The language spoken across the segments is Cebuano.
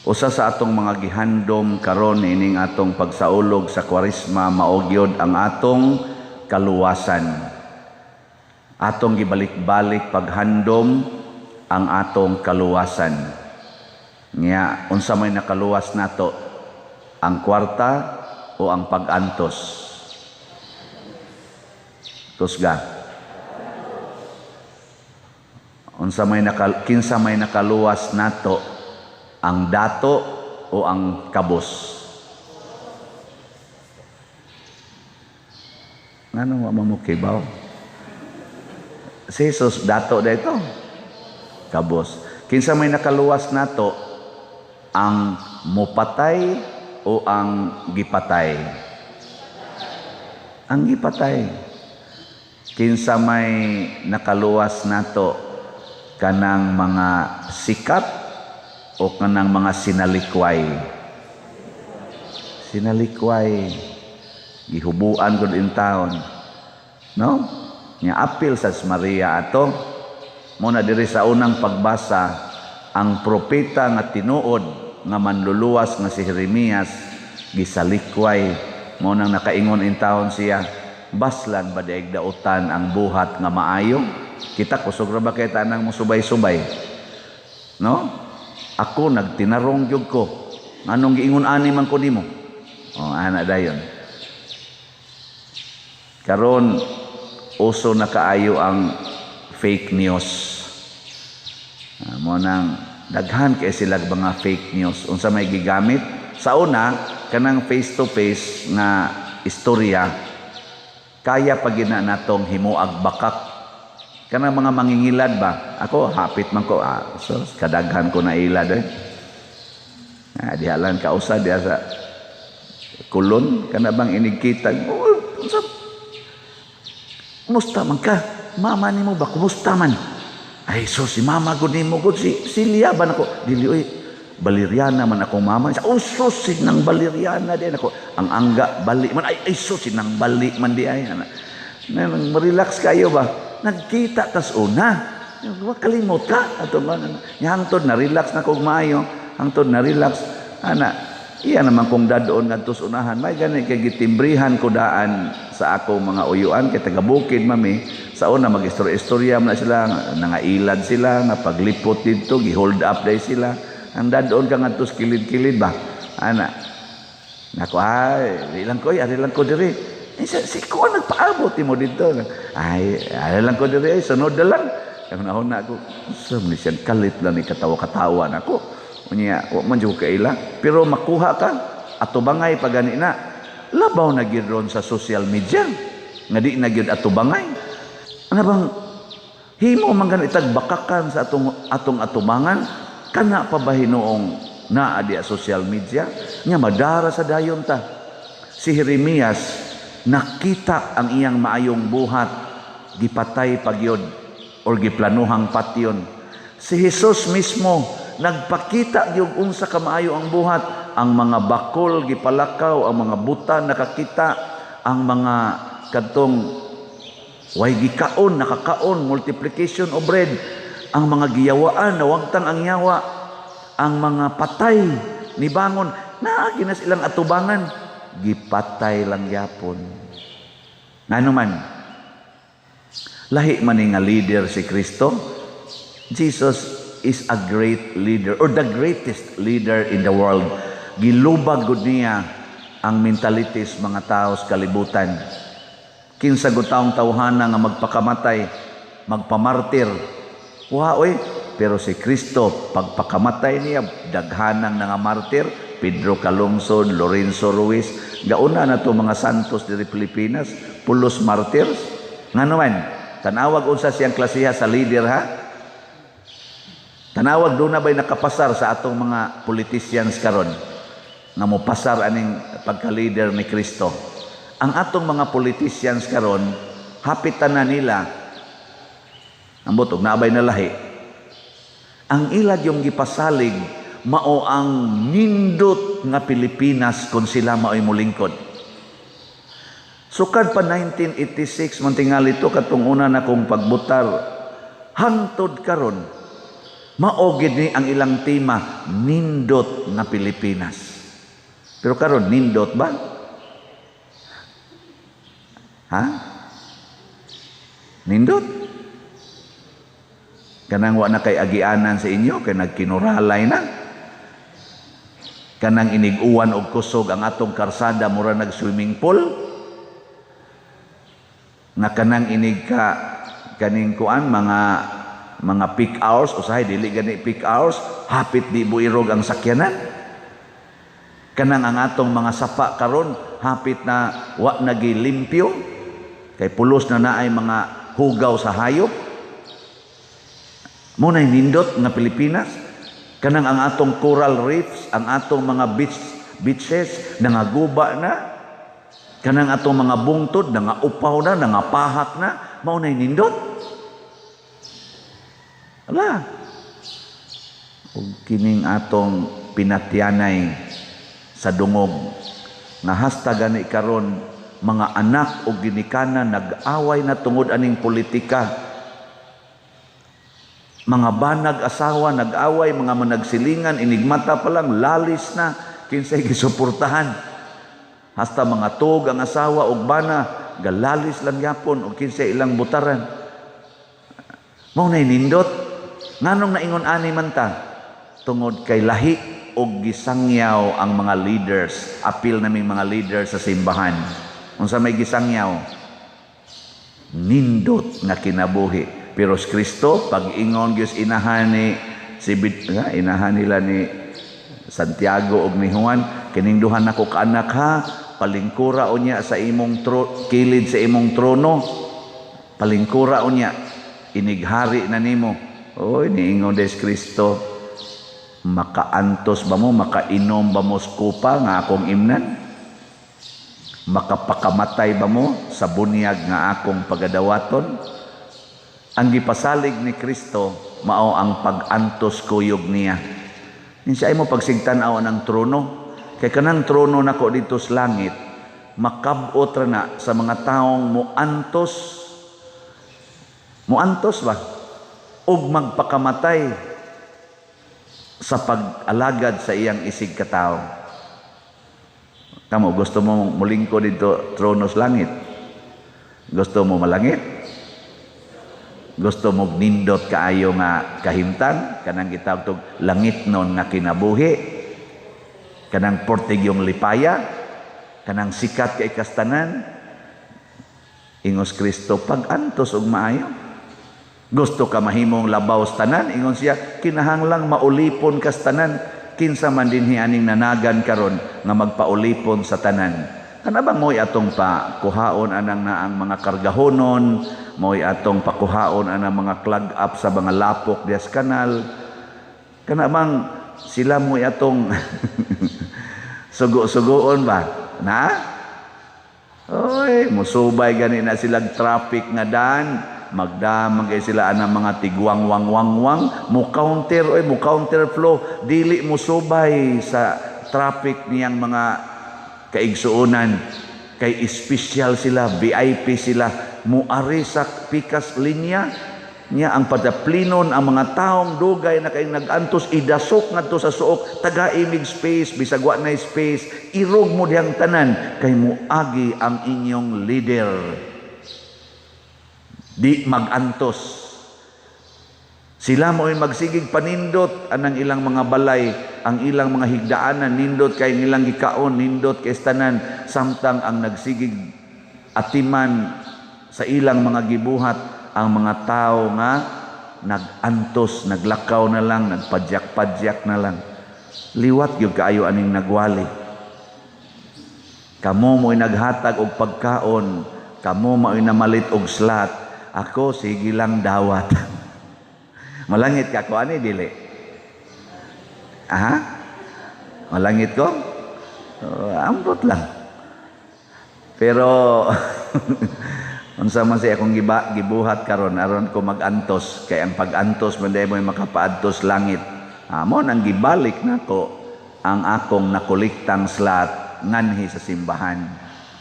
Usa sa atong mga gihandom karon ining atong pagsaulog sa Kwaresma mao gyud ang atong kaluwasan. Atong gibalik-balik paghandom ang atong kaluwasan. Nya unsa may nakaluwas nato? Ang kwarta o ang pag-antos? Tusga. Unsa may nakal kinsa may nakaluwas nato? Ang dato o ang kabos? Ngano wa mo kibaw? Si Jesus dato dito. Kabos. Kinsa may nakaluwas nato? Ang mupatay o ang gipatay? Ang gipatay. Kinsa may nakaluwas nato? Kanang mga sikat o kanang mga sinalikway? Sinalikway. Gihubuan gud in taon. No? Nya apil sa Maria ato. Muna diri sa unang pagbasa, ang propeta nga tinuod nga manluluwas nga si Jeremias gisalikway. Mo nang nakaingon in taon siya, "Baslan ba diay dautan ang buhat nga maayo?" Kita kusog ra ba kay tanang musubay-subay? No? Ako nagtinarong gyud ko. Nganong giingon ani man ko nimo? Oh, ana dayon. Karon uso na kaayo ang fake news. Mo nang daghan kay sila mga fake news. Unsa may gigamit? Sa una, kanang face to face nga istorya, kaya pa gina natong himuag bakak. Kanang mga mangingilad ba? Ako hapit man ko, so kadaghan ko na ilad eh. Diha lang kausa diha sa kulon kana bang inigkita. Oh, unsa? Kumusta man ka? Mama nimo ba kumusta man? Ay, so si mama gud nimo gud si Silya ba nako? Dili oy, Valeriana man akong mama. Oh, so si nang Valeriana din ako. Ang angga bali man, ay so si nang bali man di ay. Ana. Nang relax kayo ba? Nagkita tas una. Wa kalimot ka ato man. Hangtod na relax na kog maayo. Hangtod na relax. Ana, iya naman kong dadoon ngadto sa unahan. May gani kay gitimbrihan ko daan sa akong mga uyuan kay taga bukid mami. Sa una mag-istorya-istorya man na sila, nangailad sila, nga paglipot didto, gi-hold up day sila. Ang dadoon ka ngadto sa kilid-kilid ba? Ana. Nako ay, di lang ko, ari lang ko diri. Eh, si ko nagpaabot mo dito. Ay, ari lang ko diri, ay, sunod na lang. Kaya na ako, sa man siya kalit lang ni katawa-katawa nako. Unya, wa man jud kaila. Pero makuha ka, ato bangay pagani na. Labaw na gyud ron sa social media. Nga di na gyud ato bangay. Ano bang himo man gani tag bakakan sa atong atubangan, kana pa ba hinuong naa di social media nya madara sa dayon ta. Si Jeremias nakita ang iyang maayong buhat, gipatay pagyod or giplanuhang patyon. Si Jesus mismo nagpakita gyud unsa ka maayo ang buhat, ang mga bakol gipalakaw, ang mga buta nakakita, ang mga kadtong way gikaon nakakaon, multiplication of bread, ang mga giyawaan nawagtang ang yawa, ang mga patay nibangon, naagi na silang atubangan, gipatay lang gyapon. Ngano man lahi man ni nga leader si Kristo. Jesus is a great leader or the greatest leader in the world. Gilubag gud niya ang mentalities mga tao sa kalibutan. Kinsa gud taong tawhana nga magpakamatay, magpamartir? Wa oy, pero si Kristo pagpakamatay niya daghanang nga martir, Pedro Calungsod, Lorenzo Ruiz, gauna na to mga santos diri Pilipinas, pulos martyrs. Ngano man, tanawag unsa siyang klasiha sa leader ha? Tanawag doon na ba'y nakapasar sa atong mga politicians karon nga mopasar aning pagka-leader ni Kristo? Ang atong mga politicians karon, hapitan na nila ambot og naabay na lahi. Ang ilag yung gipasalig mao ang nindot nga Pilipinas kung sila mao'y molingkod. Sukad pa 1986 man tingali to, katong una na kong pagbutar, hangtod karon. Mao gid ni ang ilang tema, nindot nga Pilipinas. Pero karon, nindot ba? Ha? Nindot? Kanang wa na kay agianan sa inyo kay nagkinuralay na. Kanang inig-uwan og kusog, ang atong karsada mura nag swimming pool. Nga kanang inig ka kaning kuan, mga peak hours, usahay dili gani peak hours, hapit di buirog ang sakyanan. Kanang ang atong mga sapa karon hapit na wa nagilimpyo kay pulos na naay mga hugaw sa hayop. Mo nay nindot nga Pilipinas. Kanang ang atong coral reefs, ang atong mga beaches nangaguba na. Kanang atong mga bungtod nangaupaw na, nangapahak na. Mao nay nindot. Ala. Ug kining atong pinatyanay sa dungog nga hasta gani karon mga anak o ginikanan nag-away na tungod aning politika. Mga banag asawa nag-away, mga managsilingan, inigmata pa lang lalis na kinsay gisuportahan. Hasta mga tug ang asawa og bana galalis lang yapon og kinsay ilang butaran. Mao nay nindot. Nganong naingon ani man ta? Tungod kay lahi og gisangyaw ang mga leaders. Apil naming mga leaders sa simbahan. Unsa may gisangyaw? Nindot nga kinabuhi. Pero si Kristo, pag-ingon gyud inahan ni si inahan nila ni Santiago og ni Juan, "Kining duha nako ka anak ha, palingkura unya sa imong kilid sa imong trono. Palingkura unya inighari na nimo." Oy, niingon des Kristo, "Makaantos ba mo, makainom ba mo sa kupa nga akong imnan? Makapakamatay ba mo sa bunyag nga akong pagadawaton?" Ang gipasalig ni Kristo mao ang pag-antos kuyog niya. Kinsa ay mo pagsigtan-aw ng trono? Kay kanang trono nako dito sa langit, makab-ot ra na sa mga taong muantos, muantos ba? Og magpakamatay sa pag-alagad sa iyang isig katawo. Kamo, gusto mo mulingko dito trono sa langit? Gusto mo malangit? Gusto mo nindot kaayo nga kahimtang, kanang gitawag tog langit non nga kinabuhi, kanang portigyong lipaya, kanang sikat kay kastanan? Ingos Kristo, pag-antos og maayo. Gusto ka mahimong labaw sa tanan? Ingon siya, kinahanglang maulipon kas tanan. Kinsa man dinhi aning nanagan karon nga magpaulipon sa tanan? Kana bang mo'y atong pakuhaon anang naang mga kargahonon, mo'y atong pakuhaon anang mga clog up sa mga lapok dias kanal? Kana bang sila mo'y atong sugo-sugoon ba? Na? Oy, musubay gani na silang traffic nga dan, magdamag kay sila anang mga tigwang wang wang wang, mo counter oy, mo counter flow, dili mo subay sa traffic niyang mga kaigsuonan kay espesyal sila, VIP sila, muari sa pikas linya niya. Ang padaplinon ang mga taong dugay na kay nag-antos, idasok ngadto sa suok, taga-imig space, bisag wa na space, irog mo diyang tanan kay muagi ang inyong leader, di magantos. Sila mo ay magsigig panindot anang ilang mga balay, ang ilang mga higdaanan, nindot kay nilang gikaon, nindot kay tanan, samtang ang nagsigig atiman sa ilang mga gibuhat ang mga tao nga nagantos, naglakaw na lang, nagpadyak-padyak na lang. Liwat gyud kaayo aning nagwali. Kamo mo'y naghatag og pagkaon, kamo mo'y namalit og slat, ako sige lang dawat. Malangit ka ko ani dili? Aha? Malangit ko? Oh, ambot lang. Pero unsa man siya akong gibuhat karon aron ko magantos, kay ang pag-antos man mo makapaadtos langit. Amo nang gibalik nako ang akong nakolektang slat nganhi sa simbahan.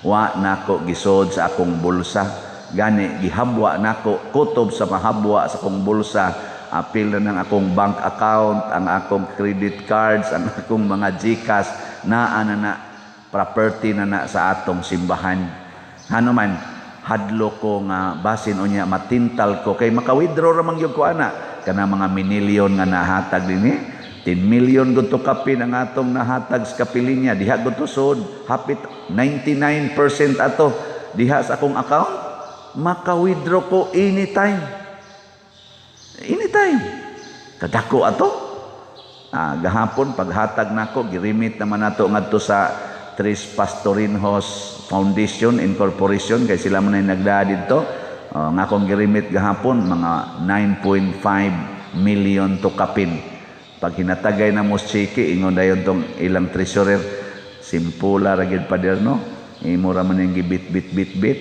Wa nako gisod sa akong bulsa. Gani gihabwa nako kutob sa mahabwa sa akong bulsa. Apil na ng akong bank account, ang akong credit cards, ang akong mga GCash, naa na na, property na na sa atong simbahan. Hano man, hadlo ko nga basin unya matintal ko kay maka-withdraw ra man gyud ko ana kana mga minilyon nga nahatag dinhi. 10 million gud to kapin ang atong nahatag sa kapilinya diha gud to sud, hapit 99% ato diha sa akong account. Maka-withdraw ko anytime, anytime. Kadako ato. Gahapon paghatag nako, girimit naman nato ngadto sa Tres Pastorinhos Foundation Incorporation kay sila man ay nagdaa didto. Nga akong girimit gahapon mga 9.5 million to kapin. Pag hinatagay na mo cheke, ingon dayon tong ilang treasurer, "Simpula ra gyud, pader, no? Imo ra man yung gibit bit bit bit."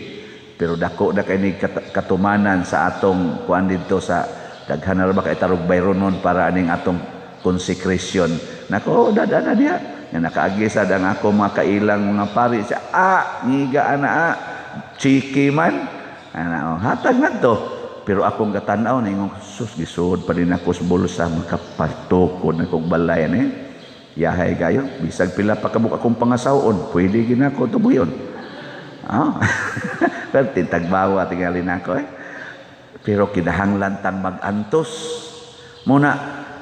Pero dako na kay ni katumanan sa atong kuan didto sa daghan na ra ba kay tarog bayronon para aning atong consecration. Nako, dada na diha. Nga nakaagi sad ang ako mga kailang mga pari siya, ngiga ana, chiki man. Ana, oh, hatag na to. Pero akong katanaw ningon, "Sus, gisuod pa din ako sa bulsa, makapatukod na kong balay ani." Yahay kayo, bisag pila pa kabuk akong pangasawon, pwede ginako tubuyon. Pero tintagbawa tingali nako eh. Pero kinahanglan tang mag-antos. Muna,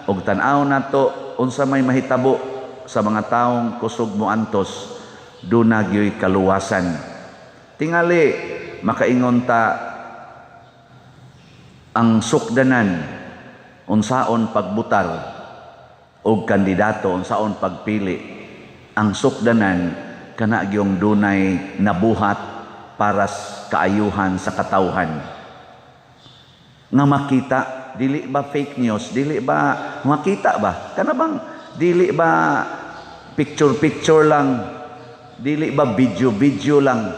og tan-aw nato unsa may mahitabo sa mga taong kusog mo antos, duna gyoy kaluwasan. Tingali makaingon ta ang sukdanan unsaon pagbutar og kandidato, unsaon pagpili. Ang sukdanan kana gyung dunay nabuhat para sa kaayuhan sa katawhan nga makita. Dili ba fake news, dili ba makita ba, kana bang dili ba picture picture lang, dili ba video video lang,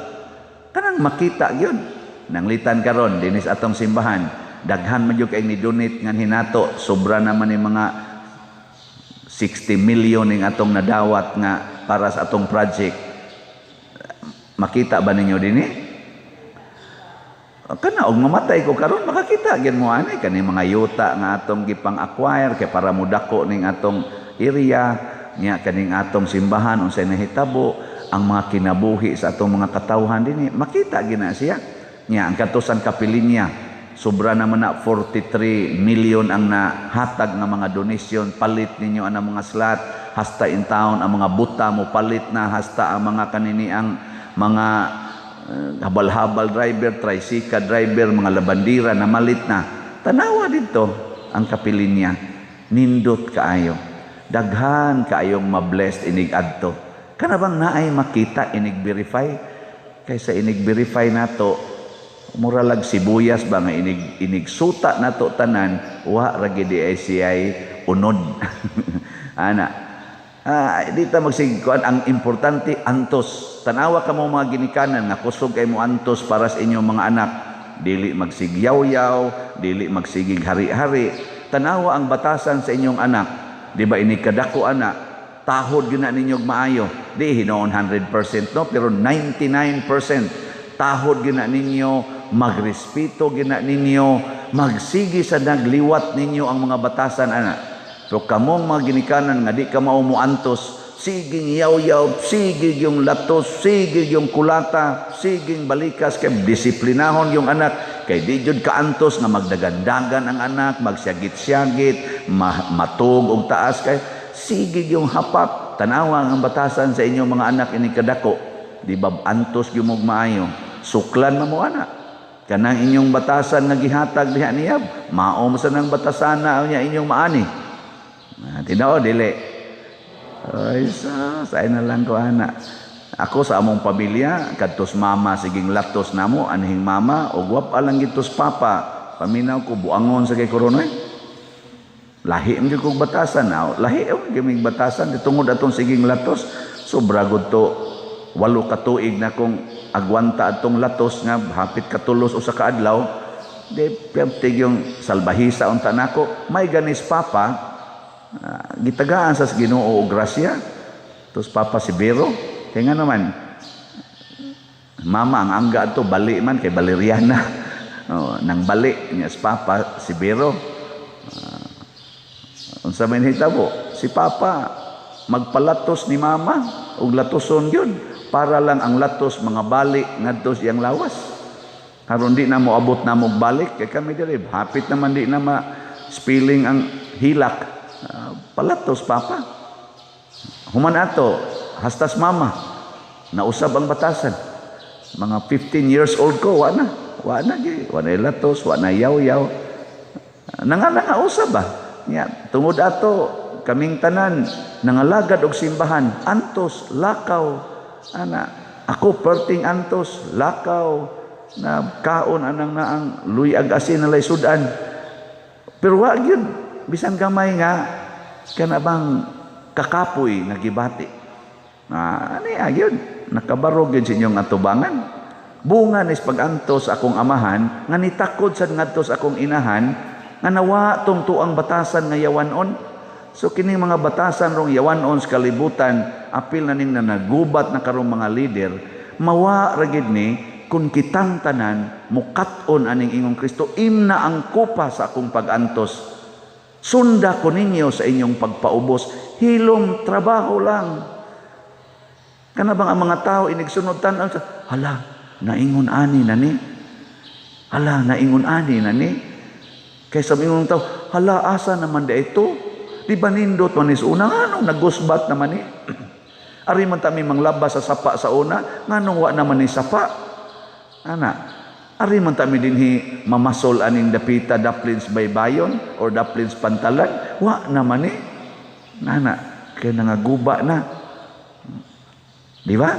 kanang makita gyud. Nanglitan karon dinis atong simbahan, daghan man gyud kay ni donate nga hinato. Sobra naman ni mga 60 million ning atong nadawat nga para sa atong project. Makita ba ninyo dinhi? Kana og mamatay ko karon, makakita gyud mo ani kani mga yuta nga atong gipang-acquire kay para modako ning atong area nya, kaning atong simbahan, unsay nahitabo ang mga kinabuhi sa atong mga katawhan dinhi, makita gina siya nya. Ang katusan kapilinya, sobra naman na 43 million ang nahatag nga mga donation. Palit ninyo ang mga slot hasta in town, ang mga buta mo palit na, hasta ang mga kanini, ang mga habal-habal driver, tricycle driver, mga labandira na malit na. Tanawa dito ang kapilinya. Nindot kaayo. Daghan kaayong ma-blessed inig adto. Kana bang naay makita inig verify? Kaysa inig verify nato, mura lag sibuyas ba nga inig inig suta nato tanan, wa ra gid ay siyay unod. Ana. Di ta magsigkuan, ang importante antos. Tanawa ka mo mga ginikanan nga kusog kay mo antos para sa inyong mga anak. Dili magsigyaw-yaw, dili magsigig hari-hari. Tanawa ang batasan sa inyong anak. Di ba ini kadako ana, tahod gyud na ninyo maayo. Di hinuon 100%, no, pero 99% tahod gyud na ninyo, magrespeto gyud na ninyo, magsigi sa nagliwat ninyo ang mga batasan ana. So kamong mga ginikanan nga di ka mao moantos, siging yaw-yaw, sige yung latos, sige yung kulata, siging balikas kay disiplinahon yung anak kay di jud kaantos nga magdagandagan ang anak, magsyagit-syagit, matug og taas kay sige yung hapak. Tanawa ang batasan sa inyong mga anak ini kadako. Di ba antos gyud mo maayo? Suklan man mo ana. Kanang inyong batasan nga gihatag diha niya, mao man sa nang batasana niya inyong maani. Tinao dili. Ay, sa na lang ko ana. Ako sa among pamilya, kadtos mama siging latos namo, anhing mama og wap alang gitos papa. Paminaw ko, buangon sa kay koronoy. Lahi ang kog batasan na. Lahi ang gaming batasan tungod atong siging latos. Sobra gud to, 8 ka tuig na kong agwanta atong latos nga hapit katulos usa ka adlaw. Di pertig yung salbahisa unta nako. May ganis papa, gitagaan sa Ginoo og grasya. Tos papa si Bero, kay nga naman mama ang angga ato bali man kay Valeriana. Oh, nang bali niya sa papa si Bero. Unsa may nahitabo? Si Papa magpalatos ni Mama og latoson gyud para lang ang latos mga bali ngadto siyang lawas. Karon di na mo abot na mo balik kay kami diri hapit naman di na ma spilling ang hilak. Palatos Papa. Human ato hastas Mama nausab ang batasan. Mga 15 years old ko, wa na. Wa na gi, wa na latos, wa na yaw-yaw. Nangala usab ba? Nya, tungod ato kaming tanan nangalagad og simbahan, antos, lakaw. Ana, ako perting antos, lakaw na kaon anang naang luyag asin na sudan. Pero wa gyud bisan gamay nga kana bang kakapoy nga gibati. Na ani gyud nakabarog gyud sa inyong atubangan. Bunga nis pag-antos akong amahan nga nitakod sad ngadto sa akong inahan nga nawa tong tuang batasan nga yawanon. So kining mga batasan rong yawanon sa kalibutan, apil na ning nanagubat na karong mga leader, mawa ra gid ni kung kitang tanan mukat-on aning ingong Kristo, imna ang kupa sa akong pag-antos. Sunda ko ninyo sa inyong pagpaubos, hilom trabaho lang. Kana bang ang mga tao inigsunod tan-aw, hala, naingon ani na ni. Hala, naingon ani na ni. Kaysa ingon tao, hala, asa naman da ito? Di ba nindot man is una? Nganong nagusbat naman ni? Ari man ta mi manglaba sa sapa sa una, nganong wa naman ni sapa? Ana, ari man ta mi dinhi mamasol aning dapita daplins baybayon or daplins pantalan, wa naman ni. Ana, kay nangaguba na. Di ba?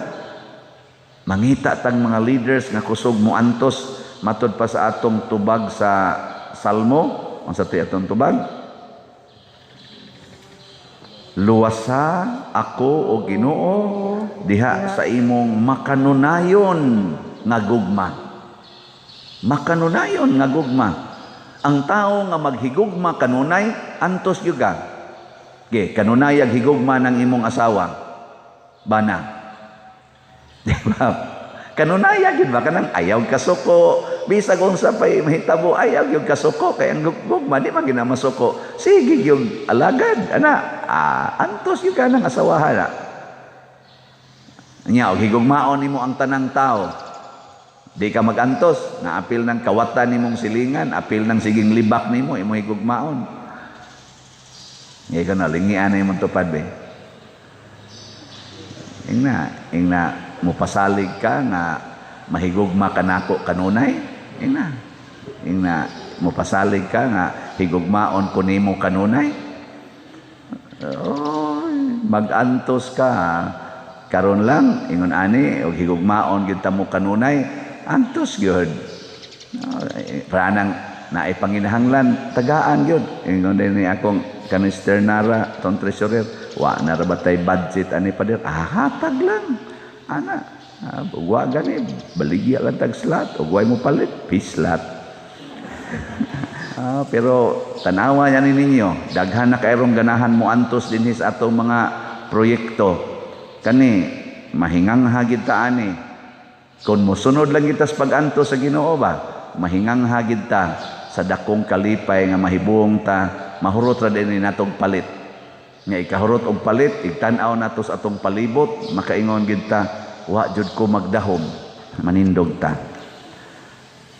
Mangita tang mga leaders nga kusog mo antos matod pa sa atong tubag sa Salmo. Unsa ti atong tubag? Luwasa ako o Ginoo diha sa imong makanunayon nga gugma. Makanunayon nga gugma. Ang tao nga maghigugma kanunay antos gyud ka. Ge, kanunay ag higugma ng imong asawa. Bana. Di ba? Kanunay gyud ba kanang ayaw kasuko, bisag unsa pay mahitabo ayaw gyud kasuko kay ang gugma di man ginamasuko. Sige gyud alagad ana, antos gyud ka nang asawahan na. Nya og higugmaon nimo ang tanang tao. Di ka magantos, naapil ng kawatan nimong silingan, apil ng siging libak nimo imo higugmaon. Ngay ka na lingian na imong tupad be. Ingna, ingna mupasalig ka nga mahigugma ka nako kanunay. Ingna, ingna mupasalig ka nga higugmaon ko nimo kanunay. Oh, magantos ka karon lang ingon ani og higugmaon gyud ta mo kanunay, antos gyud. Pranang naay panginahanglan tagaan gyud. Ingon din ni akong kanister nara tong treasurer, wa na ra batay budget ani pader, hatag lang ana, wa gani baligya lang tag slot ug way mo palit pislat. Pero tanawa niya ni ninyo, daghan na kayrong ganahan mo antos dinhi sa atong mga proyekto. Kani mahingangha gid ta ani. Kung mosunod lang kita sa pag-antos sa Ginoo ba, mahingangha gid ta sa dakong kalipay nga mahibong ta, mahurot ra din natong palit. Nga ikahurot og palit, igtan-aw nato sa atong palibot, makaingon gid ta, wa jud ko magdahom, manindog ta.